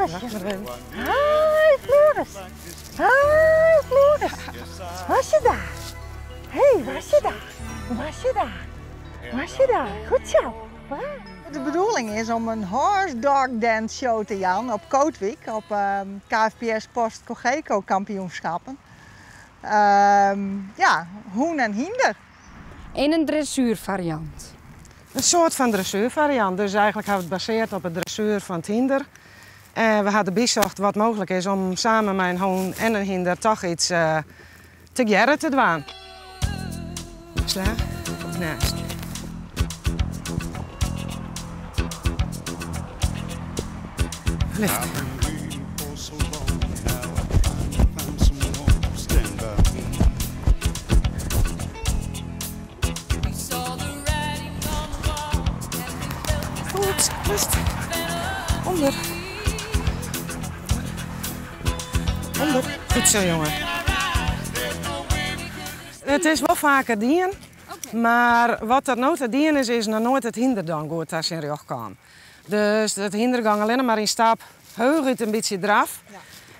Florisje. Hi Floris. Hi Floris. Was je daar? Hey, was je daar? Was je daar? Was je daar? Goed zo. De bedoeling is om een horse dog dance show te jaan op Kootwijk, op KFPS Post Cogeco kampioenschappen. Ja, hoen en hinder. In een dressuurvariant. Een soort van dressuurvariant. Dus eigenlijk hebben we het gebaseerd op het dressuur van het hinder. En we hadden bezocht wat mogelijk is om samen met een hoen en een hinder toch iets te gerren te doen. Sla, naast. Lift. Goed, rust. Onder. Onder. Goed zo, jongen. Het is wel vaker dien, maar wat dat nooit dien is, is nog nooit het hinder dan goed als in rug kwam. Dus het hindergang alleen maar in stap, heug een beetje draf.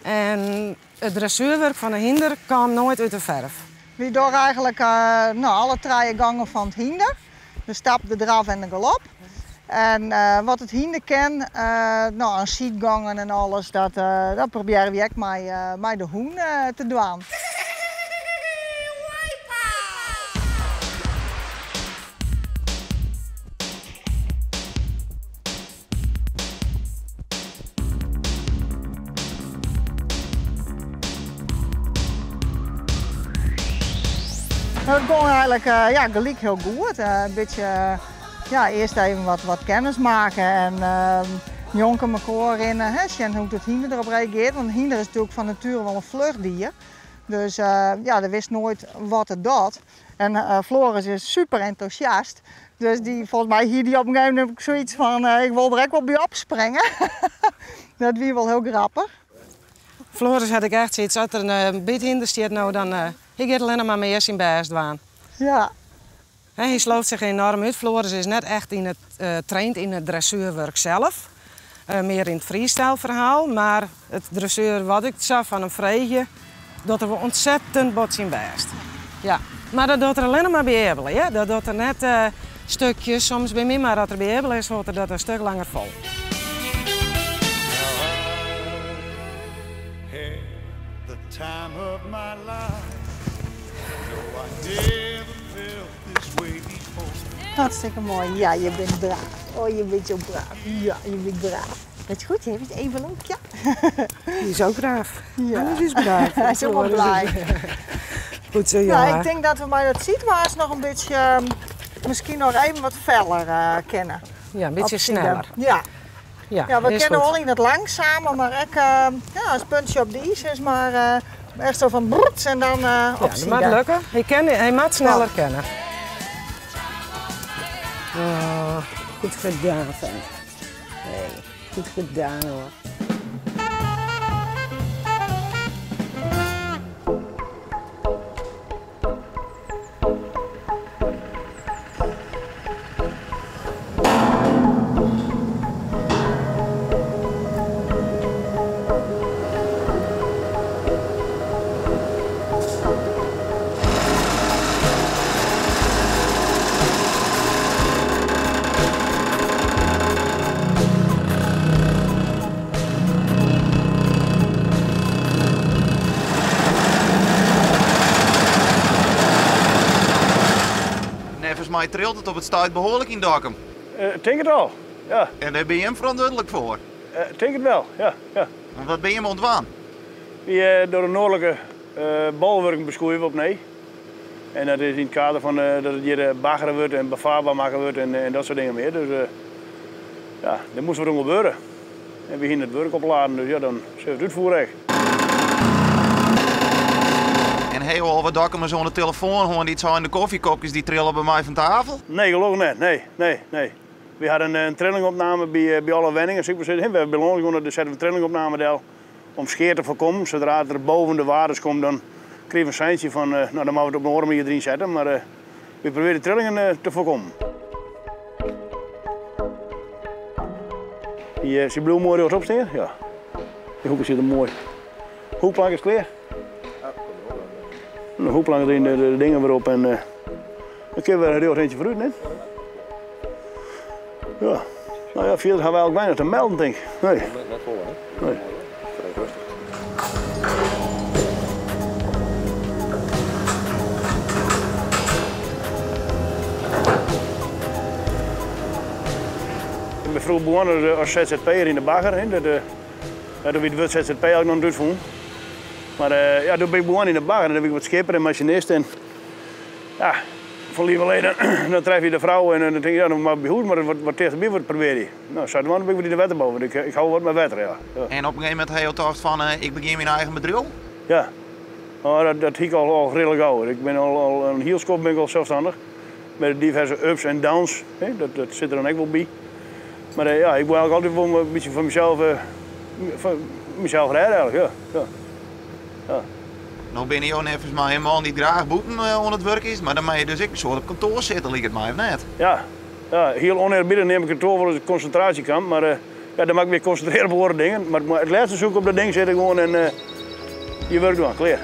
En het dressuurwerk van de hinder kwam nooit uit de verf. We doen eigenlijk alle drie gangen van het hinder. De stap, de draf en de galop. En wat het hinder ken, een zietgangen en alles, dat proberen we ook met de hoen te doen. Dat ging eigenlijk gelijk heel goed. Een beetje eerst even wat kennis maken en jonken elkaar in, hè, zien hoe het hinder erop reageert. Want hinder is natuurlijk van nature wel een vluchtdier. Dus er wist nooit wat het doet. En Floris is super enthousiast. Dus volgens mij hier die op een gegeven moment zoiets van, ik wil er ook wel bij opspringen. Dat wie wel heel grappig. Floris had ik echt zoiets, als er een beetje hinder staat, nou, dan ik ga alleen maar meer zijn best doen. Hè, hij slooft zich enorm uit. Floris is net echt traint in het dressuurwerk zelf. Meer in het freestyle verhaal. Maar het dressuur wat ik zag van een vreegje, dat er wel ontzettend bot zijn best. Ja. Maar dat doet er alleen maar bij Ebele, hè? Dat doet er net stukjes, soms bij mij, maar dat er bij Ebele is, wordt er dat een stuk langer vol. Hartstikke mooi. Ja, je bent braaf. Oh, je bent zo braaf. Ja, je bent braaf. Dat is goed, hè? Is even leuk, ja. Die is ook braaf. Ja. Alles is braaf. Hij is helemaal blij. Goed zo, jongen. Ik denk dat we maar dat zietwaars nog een beetje, misschien nog even wat feller kennen. Ja, een beetje Op zich, sneller. Ja. Ja, Ja, we is kennen goed. al in het langzame, maar ik ja, als puntje op de i is maar echt zo van broets en dan Ja, op dat z'n moet daar. lukken. Hij moet sneller kennen. Oh, goed gedaan, Fijn. Hey, goed gedaan hoor. Volgens mij trilt het op het stuit behoorlijk in Dokkum. Ik denk het al, ja. En daar ben je hem verantwoordelijk voor? Ik denk het wel, ja, ja. Want wat ben je hem ontwaan? Die door de noordelijke bolwerken beschoeien we op nee. En dat is in het kader van dat het hier baggeren wordt en bevaarbaar maken wordt en dat soort dingen meer. Dus dat moest wat gebeuren. En we gingen het werk opladen, dus dan zullen we het uitvoeren. En heel al wat Dokkum zo aan de telefoon horen die zo in de koffiekopjes die trillen bij mij van tafel? Nee, geloof ik niet. Nee, nee, nee. We hadden een trillingopname bij alle wenningen. Dus ik was, we hebben bij ons gewoon de zetten we trillingopname deel om scheer te voorkomen. Zodra het er boven de waardes komt, dan kregen we een seintje van, nou, dan mogen we het op een andere manier erin zetten. Maar we proberen de trillingen te voorkomen. Die ze bloem mooi opstaan? Ja. De hoeken sitte moai. Hoekplank is klear. De hoekplank deryn, de dingen wer op en dan kinne we wer in rjocht eintsje foarút, net? Ja. No ja, fierder ha we eigentlik weinich te melden, tink ik. Nee. Net folle, hè? Nee. Frij rêstich. Ik bin froeger begûn as ZZP'er yn de bagger. Hè. Dat, ja, doe wie it wurd ZZP eigentlik noch net útfûn. Mar ja, doe bin ik begûn yn de bagger en doe wie ik wat skipper en masinist. En ja, fan lieverlee, dan tref je de frou en dan tink ik, ja, dan moat ik by hûs mar wat, wat tichterby wat probearje. No, sadwaande bin ik wat yn de wetterbou, want ik, ik hou wat mei wetter, ja. Ja. En op in gegeven momint ha jo tocht fan, ik begjin myn eigen bedriuw? Ja, oh, dat, dat hie ik al, al redelijk gau. Ik bin al, al in hiel skoft bin ik al selsstannich. Met diverse ups en downs, hè, dat, dat sit der dan ek wol by. Mar ja, ik wol eigentlik altyd wol in bytsje foar mysels, foar mysels rêde eigentlik, ja. Ja. Ja. No binne jo neffens my in man dy't graach bûten oan it wurk is, mar dan moatte je dus ek in soad op kantoar sitte, liket my, of net? Ja, ja, hiel ûnearbiedich neam ik kantoar wolris in konsintraasjekamp, mar ja, dan moat ik my konsintrearje op oare dingen. Mar it leafste soe ik op dat ding sitte gewoan en je wurk dwaan, klear.